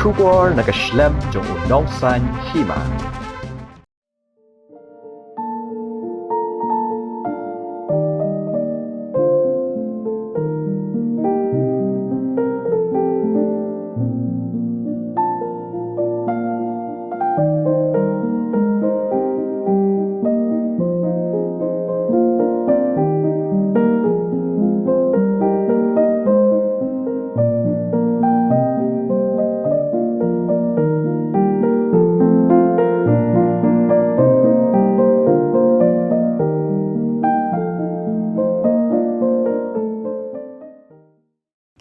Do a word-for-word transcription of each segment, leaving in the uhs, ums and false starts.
Khubor na ka shlem jong u Nongsaiñ Hima.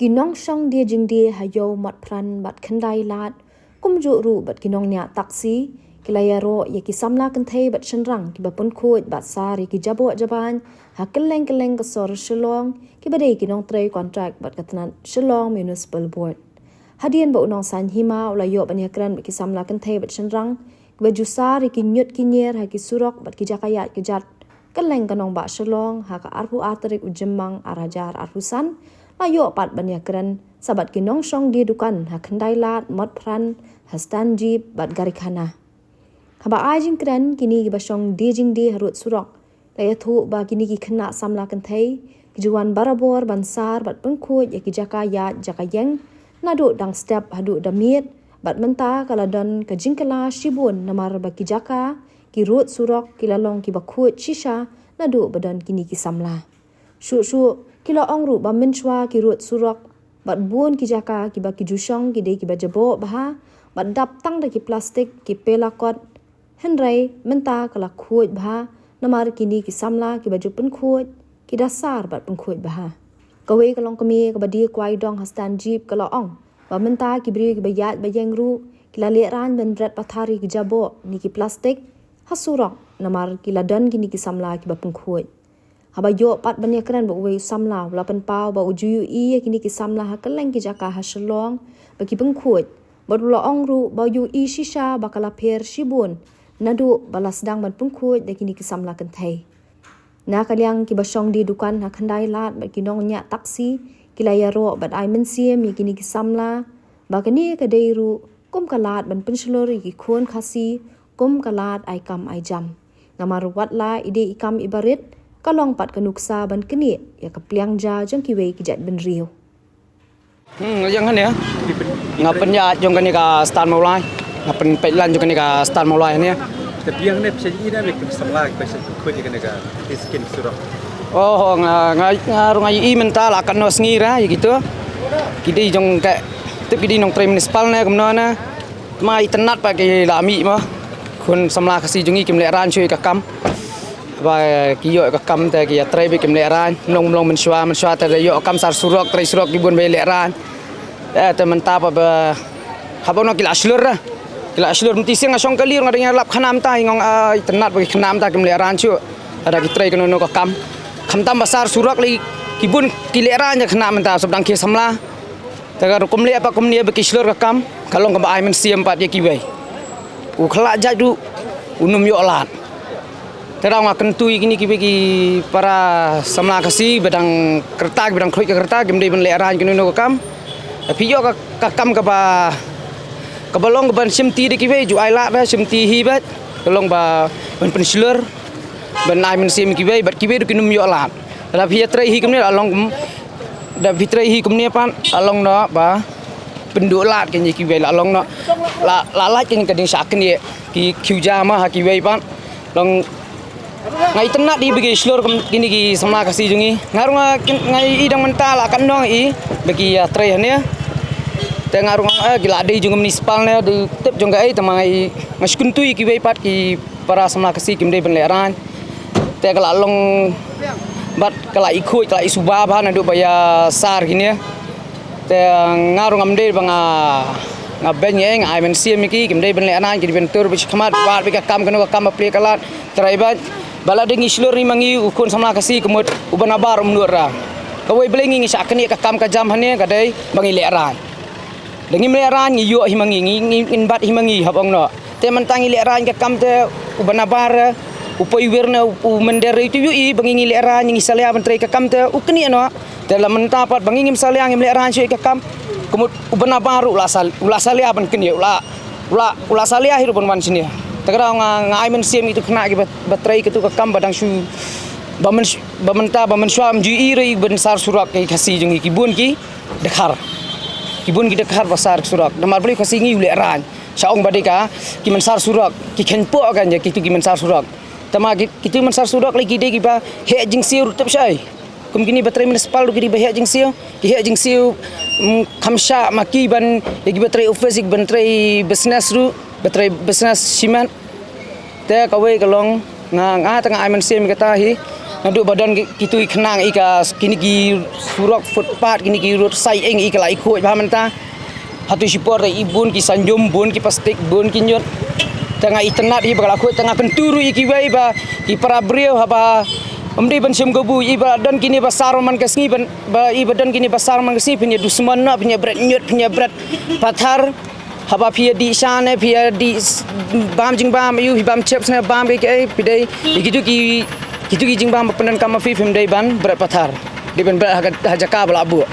Ki nongshong die jingdie ha Ïew Motphran bad Khyndailad, kumjuh ruh bad ki nongñiah taksi, ki la ïaroh ïa ki samla kynthei bad shynrang kiba pynkhuid bad sar ïa ki jaboh jabain ha kylleng kylleng ka sor Shillong, kiba dei ki nongtrei kontrak bad ka tnat Shillong Municipal Board. Hadien ba u Nongsaiñ Hima u la ïoh ban ïakren bad ki samla kynthei bad shynrang kiba ju sar ïa ki ñiut ki ñier ha ki surok bad ki jaka ïaid kjat kylleng ka nongbah Shillong ha ka arphew ar tarik u Jymmang ar hajar arphew san, la ïoh pat ban ïakren sa bad ki nongshong die dukan ha Khyndailad, Motphran, ha stand jeep bad Garikhana. Haba ai jingkren, kine kiba shong die jingdie harud surok la ïathuh ba kine ki khynnah samla kynthei ki ju wan barabor ban sar bad pynkhuid ïa ki jaka ïaid jaka ïeng, naduh dang step haduh da miet, bad mynta ka la don ka jingkylla shibun namar ba ki jaka, ki rud surok ki la long kiba khuid shisha naduh ba don kine ki samla. Shuh shuh ki la ong ruh ba mynshuwa ki rud surok bad bun ki jaka kiba ki ju shong ki dei kiba jaboh bha bad dap tang da ki plastik, ki pelakot, hynrei mynta ka la khuid bha namar kine ki samla kiba ju pynkhuid ki da sar bad pynkhuid bha. Kawei ka longkmie kaba die kwai dong ha stand jeep ka la ong ba mynta ki briew kiba ïaid ba ïeng ruh ki la lehraiñ ban ret pathar ïa ki jaboh ne ki plastik ha surok namar ki la don kine ki samla kiba pynkhuid. Haba ïoh pat ban ïakren bad uwei u samla, u la pynpaw ba u ju ïohi ïa kine ki samla ha kylleng ki jaka ha Shillong ba ki pynkhuid, bad u la ong ruh ba u ïohi shisha ba ka la pher shibun naduh ba la sdang ban pynkhuid da kine ki samla kynthei. Na ka liang kiba shong die dukan ha Khyndailad bad ki nongñiah taksi ki la ïaroh bad ai mynsiem ïa kine ki samla ba kane ka dei ruh kum ka lad ban pynshlur ïa ki khun Khasi, kum ka lad ai kam ai jam. Namar wat la i dei i kam iba rit, ka long pat ka nuksa ban knieh ïa ka pliang ja jong kiwei ki jaitbynriew. Hmm, ïa nga hangne nga pynïaid jong kane ka stand Mawlai. Nga pynpeit lan jong kane ka stand Mawlai hangne. Te biang ne pisa i ne bek pisa samla pisa khuid ïa kane ka tiskin surok. Oh, nga nga nga rung ai i mynta la katno sngi ra ïa kito. Ki dei jong ka tip ki dei nongtrei municipal ne kumno ne. Tma itynnat pat ki la mih mo. Khun samla Khasi jong ngi kim lehraiñ shuh ïa ka kam. Ba ki ïoh ïa ka kam te ki ïatrei beit kim lehraiñ. Mlong mlong mynshuwa mynshuwa te da ïoh kam sar surok trei surok ki bun ba lehraiñ. Eh, te mynta pat ba haba no ki la shlur da. Ki la shlur mynta sien nga shong kali nga dang ïalap khynnah mynta i ngong ai itynnat ba ki khynnah mynta kim lehraiñ shuh. Lada ki trei kano kano ka kam. Khamtam ba sar surok lei ki bun ki lehraiñ ïa khynnah mynta sop dang ki samla. Te ka rukom leh pat kumne ba ki shlur ka kam, ka long kaba ai mynsiem pat ïa kiwei. U khlad jait ruh, un ym ïoh lad. Te dang nga kyntu ïa kine kiwei ki para samla Khasi, ba dang kyrta, ba dang khroi ka kyrta, kim dei ban lehraiñ kano kano ka kam. Phi ïoh ka, ka kam kaba, kaba long kaba shimti da kiwei, ju ai lad ba shimti hi bad, ka long ba ban pynshlur, ban ai mynsiem ïa kiwei, bad kiwei ruh kin ym ïoh lad. Lada phi ïatrei hi kumne la long kum, lada phi trei hi kumne pat la long noh ba pynduh lad kane kiwei la long noh. La, la lait kane ka ding shah kane ki khiew ja ma ha kiwei pat. Long nga itynnat ïa ba ki shlur kum kine ki samla Khasi jong ngi. Nga ruh nga kin, nga i dang mynta la kan nong i ba ki ïatrei hangne. Te nga ruh nga, eh, ki la dei jong municipal ne dei tip jong ka ei te ma nga i nga shu kyntu ïa kiwei pat ki para samla Khasi kim dei ban lehraiñ. Te ka la long bad ka la i khuid ka la i suba bha naduh ba ïa sar kine. Te nga ruh ngam dei ba nga, nga beiñ ïa nga ai mynsiem ïa ki kim dei ban lehraiñ ki dei ban tur bad shakhmat bad bad ka kam kano ka kam ba plie ka lad. Trai bad ba la dei ngi shlur ni ma ngi u khun samla Khasi ka mut u ba nabar um nud ra. Kawei balei ngi ngi shah kane ka kam ka jam hangne ka dei ba ngi lehraiñ. Da ngim lehraiñ ngi ïoh hi ma ngi, ngi, ngi, ngin bat hi ma ngi hap ong noh. Te mynta ngi lehraiñ ka kam te u ba nabar, u poi wir ne u mynder, i tu ïohi ba ngi ngi lehraiñ ngi salia ban trei ka kam te u knieh noh. Te la mynta pat ba ngi ngim salia ngim lehraiñ shuh ka kam. Kumut u bynta baru u la sal-, u la salia ban kynïa, u la, u la, u la salia hi ruh ban wan shane. Te ka daw nga, nga ai mynsiem ïa kitu ki khynnah kiba, ba trei katu ka kam ba dang shu, ba myn-, ba mynta, ba mynshuwa ym ju i ruh i ban sar surok ki Khasi jong ngi, ki bun ki dkhar. Ki bun ki dkhar ba sar surok. Namar balei? Khasi ngi u lehraiñ. Sha ong ba dei ka, ki mynsar surok, ki kheiñpoh kan ïa kitu ki mynsar surok. Tangba ki, kitu ki mynsar surok lei ki dei kiba heh jingsiew ruh tip shai. Kum kine ba trei municipal ruh ki dei ba heh jingsiew, ki heh jingsiew, mm, kham shah ma ki ban, ïa kiba trei office, ïa kiba trei business ruh, ba trei business shimet. Te kawei ka long, nga, nga te nga ai mynsiem ïa kata hi. Naduh ba don ki, kitu ki khynnah ïa ka, kine ki surok footpath, kine ki roadside ïa ka la i khuid bha mynta. Hato shipor te i bun ki sanjum, bun ki plastik, bun ki ñiut. Te nga itynnad hi ba ka la khuid, te nga kyntu ruh ïa kiwei ba ki para briew haba ym dei ban shim kabu, i ba don kine ba sar man ka sngi ban, ba i ba don kine ba sar man ka sngi phin ïa dusmon noh, phin ïa bret ñiut, phin ïa bret pathar. Haba phi ïa dih sha ne, phi ïa dih s-, bam jingbam, ïa u phi bam chips ne, bam kiei kiei, phi dei, ïa kitu ki, kitu ki jingbam ba pyndonkam ma phi, phim dei ban bret pathar. Dei ban bret ha ka, ha jaka ba la buh.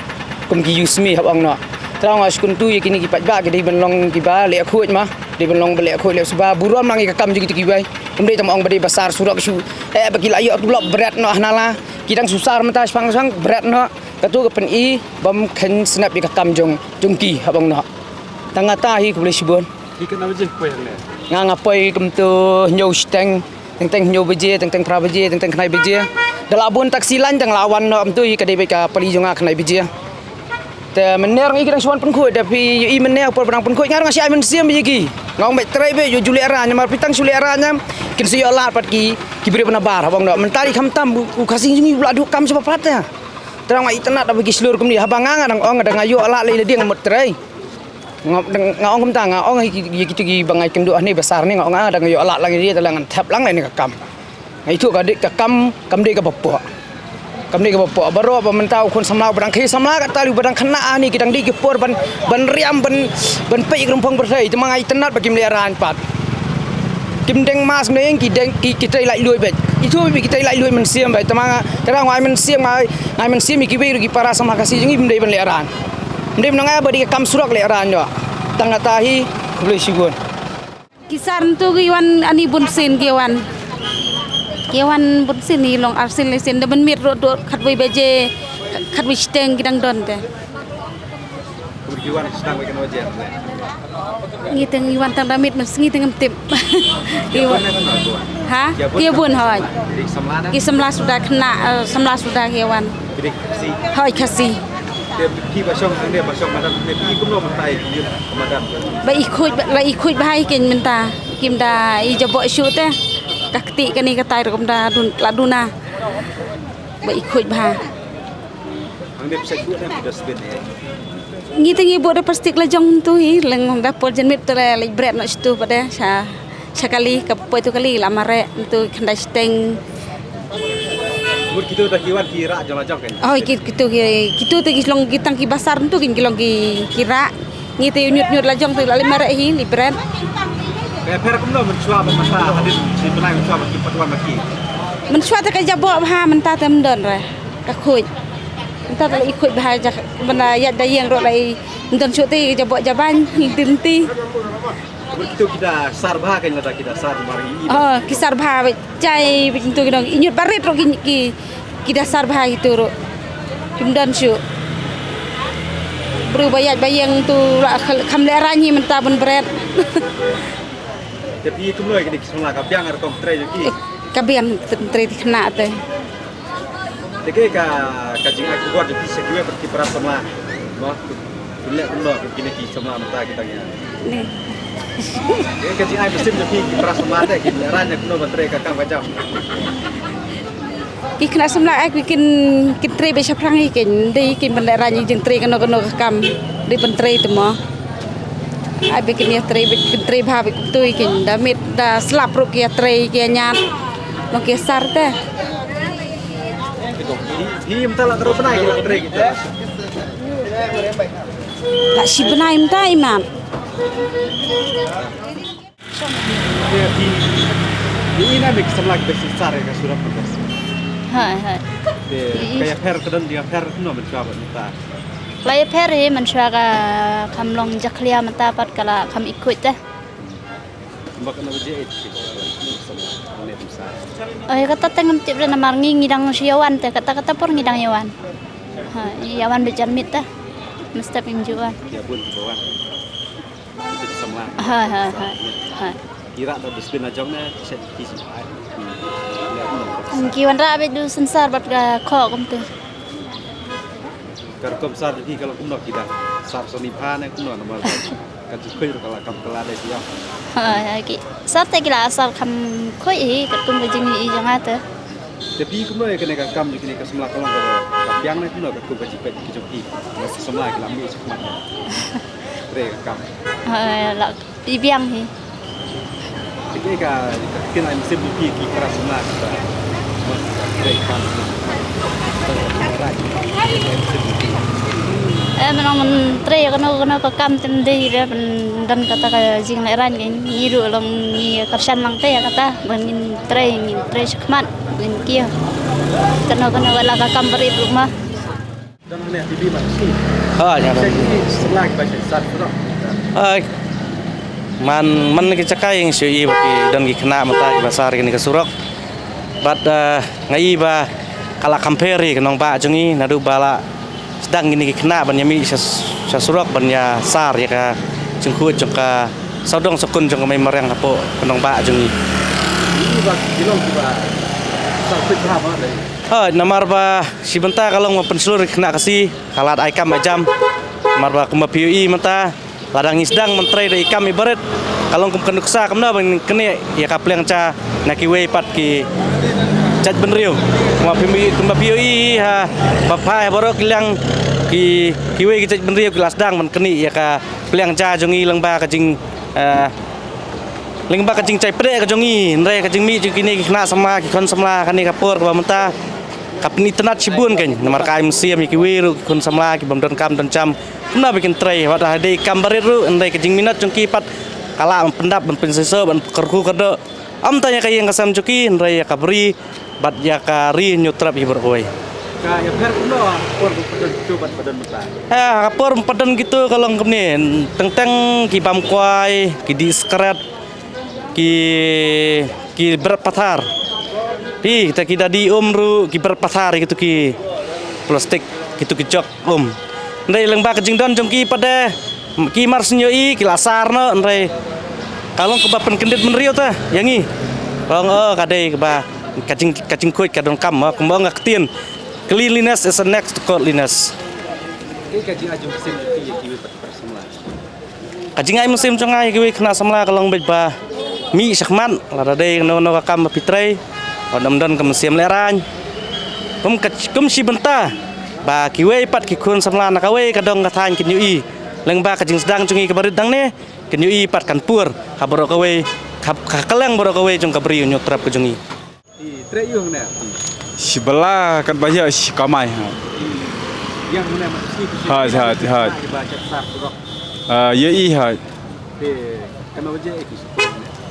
Kum ki use me hap ong noh. Te nga shu kyntu ïa kine ki paidbah ki dei ban long kiba leh khuid ma. Dei ban long ba leh khuid leh suba. Burom lang ïa ka kam jong kitu kiwei. Ym dei tang ong ba dei ba sar surok shu. Eh, ba ki la ïoh tulop bret noh ha nala. Ki dang shu sar mynta shipang shipang bret noh. Katu ka pyni bym kheiñ snep ïa ka kam jong, jong ki hap ong noh. Tang kata hi, khublei shibun. Phi katno baje poi hangne? Nga, nga poi kumto hynñiew shiteng, teng teng hynñiew baje, teng teng phra baje, teng teng khyndai baje. Da la bun taxi line tang la wan noh kumto hi, ka dei beit ka pali jong nga khyndai baje. Te mynne ruh ngi ki dang shu wan pynkhuid, da phi ïohi mynne por ba dang pynkhuid nga ruh nga shu ai mynsiem ïa ki. Nga ong beit trei beit, ïoh ju lehraiñ, namar phi tang shu lehraiñ kin sa ïoh lad pat ki, ki briew ba nabar, hap ong noh. Mynta dei khamtam u, u Khasi jong ngi u la duh kam shaba pat te. Te nga itynnad haba ki shlur kumne, haba nga nga dang ong, da nga ïoh lad lei lade nga mut trei. Nga, nga ong kumta, nga ong ïa ki, ïa kitu kiba nga ïakynduh hangne ba sar ne, nga ong, ah, da nga ïoh lad lang ïa, te la ngan thep lang ïa kane ka kam. Nga ithuh ka dei ka kam, kam dei kaba pop. Kam dei kaba pop. Baroh ba mynta u khun samla uba dang khynnah samla, katta u ba dang khynnah hangne, ki dang dei ki por ban, ban riam, ban, ban peit ïa ka rymphong pyrthei. Te ma nga itynnad ba kim lehraiñ pat. Kim deng mask ne, ki deng, ki, ki trei laitluid beit. Ithuh beit ki trei laitluid mynsiem beit. Te ma nga, te nga ai mynsiem, nga ai, nga ai mynsiem ïa kiwei ruh ki para samla Khasi jong ngi, kim dei ban lehraiñ. Ym dei ban ong ba dei ka kam surok lehraiñ noh. Tang kata hi, khublei shibun. Ki sar ntu ki wan ani bun sien ki wan. Ki wan bun sien, i long ar sien lai sien, da ban miet ruh, ruh khatwei baje, khatwei shiteng ki dang don te. Kumno ki wan sdang wei katno baje? Ngi te ngi wan tang da miet mynsngi te ngam tip. Ki wan. Ha? Ki bun hoi. Ki samla suda khynnah, eh, samla suda ki wan. Ki dei Khasi. Hoi, Khasi. Te phi ba shong hangne, ba shong madan, ne phi kumno mynta ïa ki ïa madan? Ba i khuid, ba la i khuid bha ïa ki mynta. Kim da i jaboh shuh te. Ka kti kane ka tai ruh kum da dun, la duna. Ba i khuid bha. Hangne phi sa buh ne phi dustbin ne? Ngi te ngi buh da plastik la jong tu hi, leng da por janmiet te la leit bret noh shitu pat de sha. Sha kali, ka poi tu kali, la mareh, ntu khyndai shiteng. Mut kitu da ki wan ki rah jong la jong kan? Oh, ki-, kitu ki, kitu te ki long ki tang ki basar ntu kin ki long ki, ki rah. Ngi te ñiut ñiut la jong te la lei mareh hi, lei bret. Ka pher kumno mynshuwa ba mynta hadien shi bnai mynshuwa ba ki pat wan ma ki? Mynshuwa te ka jaboh bha, mynta te ym don re. Ka khuid. Mynta te la i khuid bha, jak bynda ïaid da ïeng ruh la i ym don shuh te, jaboh jaban, hi dynti. Kitu ki da sar bha kan, lada ki da sar mar i. Oh, ki sar bha, jai, kitu ki dong. I ñiut barit ruh ki, ki, ki da sar bha kitu ruh. Kim don shuh. Briew ba ïaid ba ïeng tu la kham, kham lehraiñ hi mynta ban bret. Te phi kumno ïa kine ki samla, ka biang ar kong trei jong ki? Ka biang, trei ti khynnah te. Te ka, ka jingai khubor jong phi sha kiwei pat ki para samla. Mo, phi leh kumno kum kine ki samla mynta ki tang ïa. Te ka jingai mynsiem jong phi ki para samla te, ki lehraiñ kumno ban trei ka kam ka jam? Ki khynnah samla ai ki kin, kin trei beit shaphrang hi kin, dei kin ban lehraiñ jingtrei kano kano ka kam. Dei ban trei te mo. Ai beit kin ïa trei beit, kin trei bha beit kumtu kin, da miet da slap ruh ki ïa trei ki ïa ñiat. Long ki ïa sar te. Hi, hi mynta la tero bnai ki la trei kita. La shi bnai mynta i mat. Te hi, hi ina me ki samla ki beit sar ka surok ka beit. Hai, hai. Te ka ïa pher ka don, ïa pher kumno mynta ba mynta. Ka la ïapher hi mynshuwa ka kham long jakhlia mynta pat ka la kham ikhuid te. Ba ka na baje eh ki samla ne tum sa. Ai kata te ngam tip re namar ngi ngi dang shu ïawan te kata kata por ngi dang ïawan. Ha, ïawan ba jan miet te. Mestep im ju wan. Ïa bun ki ba wan. Ki samla. Ha ha ha. Ha. Ki rah da dustbin la jong ne ki shet ki shet. Ki wanrah bad du sensar bad ka khoh kumtu. Ka rukom sar ki ka long kumno ki dang sar sani pha ne kumno namar ka jingkhuid ka la kam ka la dei ki ong. Ha ha ki sar te ki la sar kham khuid hi katkum ka jingïohi jong nga te. Te phi kumno ïa kane ka kam jong kine ka samla ka long ka ka biang ne kumno katkum ka jingpeit ki jong phi. Nga samla ki la mih sha khmat. Tre ka kam. Ha la i biang hi. Te ka ka kin ai mynsiem ïa phi ki para samla ki ba. Tre ka kam. Eh, mynta mynta tre kano kano ka kam te ym dei re ban don kata ka jinglehrain ka ngi ruh long ngi kyrshan lang te ïa kata ban ngin tre ngin tre shakhmat ngin kiew kano kano ka la ka kam barit ruh ma. Don hangne T V ma shi. Ha, ïa don. Shi sebelah ki ba shi sat surok. Ai. Man man ki chakai ïa ngi shu i ba ki don ki khynnah mynta ki ba sar kine ka surok. Bad eh, nga i ba ka la compare ïa ka nongbah jong ngi naduh ba la sdang kine ki khynnah ban ïa mih sha, sha surok ban ïa sar ïa ka jingkhuid jong ka sawdong sawkun jong ka mei mariang hapoh ka nongbah jong ngi. Ki ba ki long ki ba sar pit ha ba dei. Ha, namar ba shi bynta ka long ba pynshlur ïa ki khynnah Khasi, ka lad ai kam ai jam. Namar ba kumba phi ïohi mynta, lada ngi sdang ban trei da i kam i barit, ka long kum ka nuksa kumno ban knieh ïa ka pliang ja na kiwei pat ki jaitbynriew. Kumba phi ïohi, kumba phi ïohi ha, ba phai ha baroh ki liang ki, kiwei ki jaitbynriew ki la sdang ban knieh ïa ka pliang ja jong ngi lyngba ka jing, eh, lyngba ka jingchai pdeh ka jong ngi, hynrei ka jingmih jong kine ki khynnah samla, ki khun samla, kane ka por kaba mynta ka pynitynnad shibun kein, namar ka ai mynsiem ïa kiwei ruh ki khun samla ki bym don kam don jam. Kumno ba kin trei, wat la dei kam barit ruh, hynrei ka jingminot jong ki pat ka lah ban pyndap, ban pynseisoh, ban kyrkhu kyrdoh. Ym tang ïa ka ïing ka sem jong ki, hynrei ïa ka bri, bad ïa ka ri Hynñiewtrep hi baroh kawei. Ka ïapher kumno ha ka por ba phi don kito bad ba don mynta? Eh, ha ka por ba phi don kito ka long kumne, teng teng ki bam kwai, ki dih skret, ki, ki bret pathar. Phi, kita ki da dih um ruh, ki bret pathar, kito ki plastik, kito ki jok um. Hynrei lyngba ka jingdon jong ki pat de, ki mar shu ïohi, ki la sar noh, hynrei ka long kaba pynkyndit bynriew te ïa ngi. Long, oh, ka dei kaba ka jing, ka jingkhuid ka donkam, oh, kumba ong ka ktien. Cleanliness is the next to godliness. Ka jingïaid mynsiem jong phi ïa kiwei pat ki para samla? Ka jingïaid mynsiem jong nga ïa kiwei ki khynnah samla ka long beit ba mih shakhmat, lada dei kano kano ka kam ba phi trei, wat nym don ka mynsiem lehraiñ. Kum ka, kum shi bynta ba kiwei pat ki khun samla na kawei ka dong ka thaiñ kin ïohi lyngba ka jingsdang jong ngi kaba rit nangne, kin ïohi pat kan pur ha baroh kawei, ha, ha kylleng baroh kawei jong ka bri Hynñiewtrep ka jong ngi. Shi bala kat ba ïa shi kamai ha. Ha, ha, ha. Ah, ïa i ha.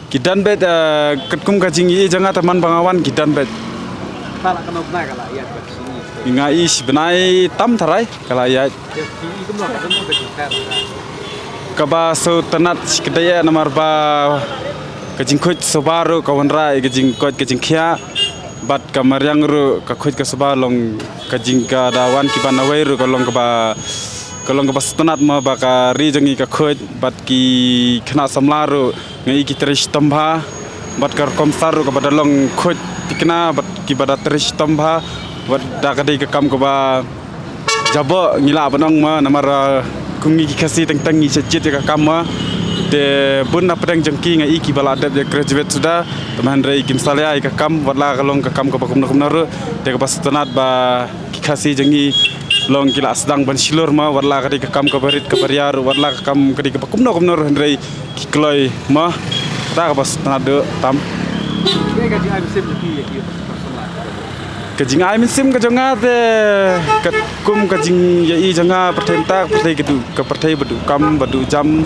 Ki don beit, ah, katkum ka jingïohi jong nga ta man ba nga wan ki don beit. Nga i shi bnai tam tharai ka la ïaid. Kaba sngewtynnat shi kdei eh namar ba ka jingkhuid suba ruh ka wanrah ïa ka jingkoit ka jingkhiah bad ka mariang ruh ka khuid ka suba long ka jing ka da wan ki ban awei ruh ka long kaba, ka long kaba sngewtynnat mo ba ka ri jong ngi ka khuid bad ki khynnah samla ruh nga i ki trei shitom bha bad ka rukom sar ruh kaba da long khuid thikna bad kiba da trei shitom bha bad da ka dei ka kam kaba jaboh ngi lah ban ong mo namar, ah, kum ngi ki Khasi teng teng ngi sha jied ïa ka kam mo. Te bun na pdeng jong ki nga i kiba la dep ïa graduate suda. Te hynrei kim salia ïa ka kam wat la ka long ka kam kaba kumno kumno ruh. Te kaba sngewtynnat ba ki Khasi jong ngi long ki la sdang ban shlur mo wat la ka dei ka kam kaba rit kaba ria ruh wat la ka kam ka dei kaba kumno kumno ruh hynrei ki kloi mo. Ta kaba sngewtynnat tam. Ka jingai mynsiem ka jong nga te katkum ka jingïohi jong nga pyrthei mynta ka pyrthei ka duh, ka pyrthei ba duh kam ba duh jam.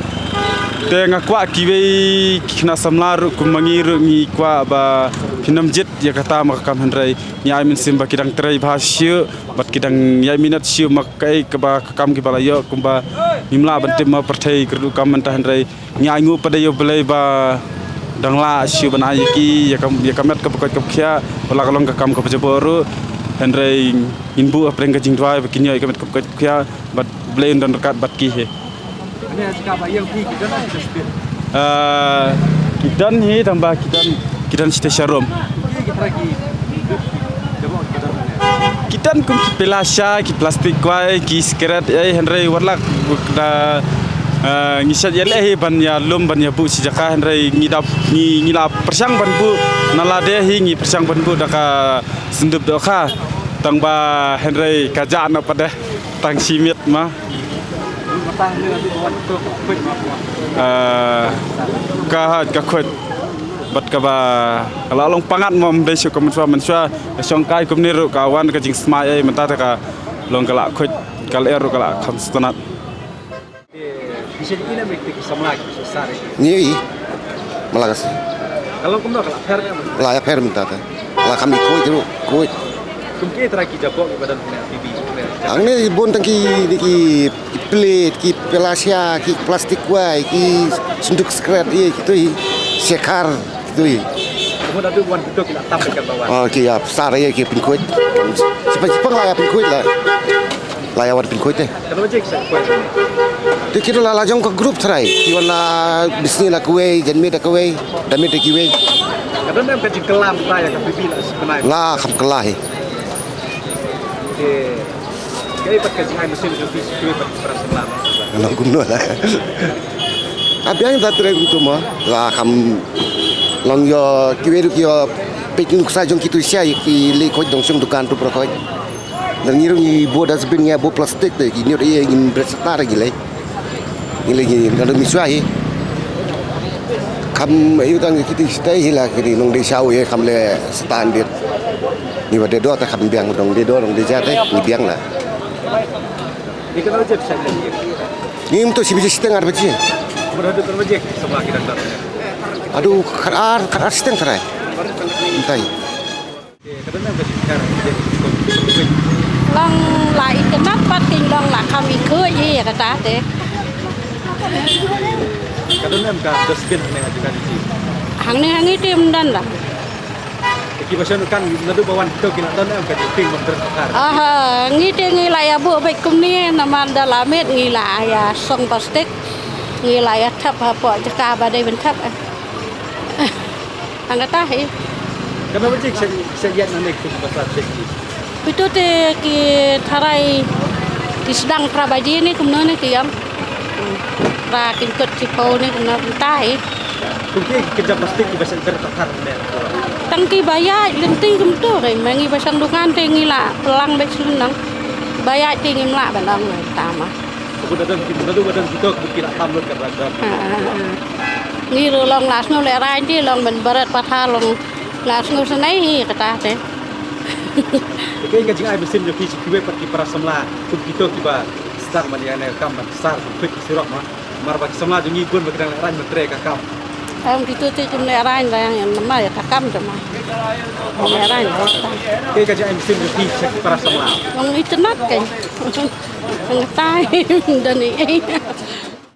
Te nga kwah kiwei ki khynnah samla ruh kum ma ngi ruh ngi kwah ba phin ym jied ïa kata ma ka kam, hynrei ngi ai mynsiem ba ki dang trei bha shuh bad ki dang ïai minot shuh ma kaei kaba ka kam kiba la ïoh, kumba ngim lah ban tip ma pyrthei ka rukom mynta, hynrei ngi ai nguh pat ïa U Blei ba dang lah shuh ban ai ïa ki ïa ka, ïa ka met kaba koit kaba khiah, wat la ka long ka kam kaba jaboh ruh, hynrei ngin buh hapdeng ka jingduwai ba kin ïoh ïa ka met kaba koit kaba khiah bad U Blei un don ryngkat bad ki hi. Ane ha jaka ba ïeng phi, ki don ha ki dustbin? Ah, ki don hi, tang ba ki don, ki don shitei sharum. Ki, ki trai ki, ki don, ki don ane. Ki don kum ki pela sha, ki plastik kwai, ki sikret, eh, hynrei wat la da, ah, ngi shait ïaleh hi ban ïalum, ban ïabuh shi jaka, hynrei ngi da, ngi, ngi la pyrshang ban buh na lade hi, ngi pyrshang ban buh da ka syndup dohkha. Tang ba hynrei ka jah noh pat de, tang shi miet ma. Ah, ka, ka khuid. Bad kaba, ka la long pyngngad mo, ym dei shuh kum mynshuwa, mynshuwa ka shong kai kumne ruh ka wan ka jingsmai ei, mynta te ka long ka la khuid, ka lyer ruh ka la kham sngewtynnat. Te, ki shen ina mek te ki samla ki shen sare. Ngi i. Mala ka si. Ka long kumno, ka la pher ne? La ïa pher mynta te. La kham i khuid ruh, khuid. Kum ki trai ki jaboh kiba don ne, P B, ne. Hangne bun tang ki, ki, ki plate, ki pela sha, ki plastik kwai, ki synduk sikret, ïa, kitu hi. Shekar, kitu hi. Kumno da tu wan kitu ki la tam dekat bawah. Oh, ki ïa, sare ïa ki pynkhuid. Shipang, shipang la ïa pynkhuid la. La ïa wan pynkhuid te. Kano baje ki sa khuid? Te ki la, la jong ka group trai. Ki wan la bishni la kawei, janmiet la kawei, da miet la kiwei. Ka don em ka jingkylla mynta ïa ka P B la shi bnai? La kham kylla hi. Te kaei pat ka jingai mynsiem jong phi shi kiwei pat ki para samla? Long kumno la. Ka biang da trei kumto mo. La kham long ïa kiwei ruh ki ïa peit nuksa jong kitu sha ïa ki leit khuid dong shong dukan tu para khuid. Ngi ruh ngi buh dustbin, ngi buh plastik te, ngi ñiut ïa, ngim bret star ngi lei. Ngi lei ngi, ngi mynshuwa hi. Kham ïa tang kiti stai hi la kiti nong dei shaw ïa kham leh stan dit. Ngi ba dei doh te kham biang, nong dei doh, nong dei jat te ngi biang la. Ngi kano jep sha ngi. Ngim to shi baje shiteng ar baje. Haduh khat ar, khat ar shiteng trai. Mynta hi. Long la itynnad pat, kin long la kham i khuid hi ïa kata te. Ka don em ka dustbin hangne ha jaka jong phi? Hangne ha ngi te ym don la. Te kiba shon dukan naduh ba wan kito ki la don em ka jingtieng ban bret pathar? Aha, ngi te ngi la ïa buh beit kumne namar da la miet ngi la ïa song plastik. Ngi la ïa thep hapoh jaka ba dei ban thep. Tang kata hi. Kano baje ki sa, ki sa ïaid nangne kitu ki ba sa check ki? Kitu te ki tharai ki sdang phra baje ne kumno ne ki ïam. Phra kynkoit shiphew ne kumno mynta hi. Kum ki ki jam plastik ki ba sa bret pathar ne? Tang ki ba ïaid lynti kumtu, kai ma ngi ba shong dukan te ngi la pynlang beit sha lynnong. Ba ïaid te ngim lah ban ong mynta ma. Ka bun da don ki, naduh ba don kito ka bun ki la tam lut ka ba don. Ha, ha, ha. Ngi ruh long la sngew lehraiñ te long ban bret pathar long la sngew sngewsynei hi kata te. Te kaei ka jingai mynsiem jong phi sha kiwei pat ki para samla kum kito kiba sdang ban ïa ne kam ban sar ban khuid ki surok ma. Namar ba ki samla jong ngi bun ba ki dang lehraiñ ban trei ka kam. Em kito te kim lehraiñ, dang ïa namar ïa ka kam te ma. Lehraiñ. Kaei ka jingai mynsiem jong phi sha ki para samla? Long itynnad kein. Hangtai don ei ei.